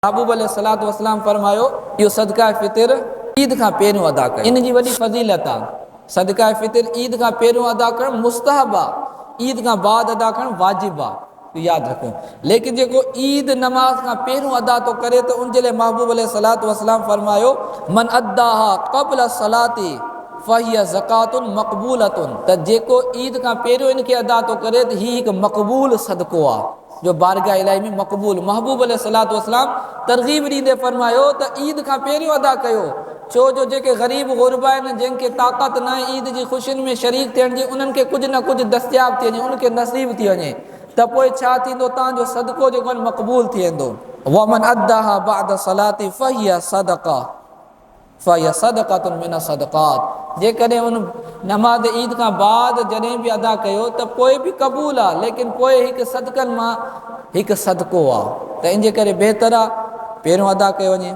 محبوب عليه الصلوة والسلام فرمايو، اهو صدقه فطر عيد کان پهريون ادا ڪيو. ان جي وڏي فضيلت آهي. صدقه فطر عيد کان پهريون ادا ڪرڻ مستحب آهي، عيد کان بعد ادا ڪرڻ واجب آهي. اهو ياد رکو. ليڪن جيڪو عيد نماز کان پهريون ادا ٿو ڪري ته ان جي لاء محبوب عليه الصلوة والسلام فرمايو، من اداها قبل الصلوة فهي زڪوة مقبولة ته جيڪو عيد کان پهريون ان کي ادا ٿو ڪري ته هي هڪ مقبول صدقو آهي. جو بارگاھ الاهي ۾ مقبول محبوب عليه الصلوة والسلام ترغيب ڏيندي فرمايو ته عيد کان پهريون ادا ڪيو ڇو جو جيڪي غريب غربا آهن جن کي طاقت ناهي عيد جي خوشين ۾ شريڪ ٿيڻ جي انهن کي ڪجهه نه ڪجهه دستياب ٿي وڃي ان کي نصيب ٿي وڃي ته پوء ڇا ٿيندو تان جو صدقو جيڪو آهي مقبول ٿي ويندو. ومن اداها بعد الصلوة فهي صدقه. فهي صدقة من الصدقات جيڪڏهن ان نماز عيد کان بعد جڏهن به ادا ڪيو ته پوء به قبول آ ليڪن پوء هڪ صدقن مان هڪ صدقو آ ته ان جي ڪري بهتر آ پهريون ادا ڪيو وڃي.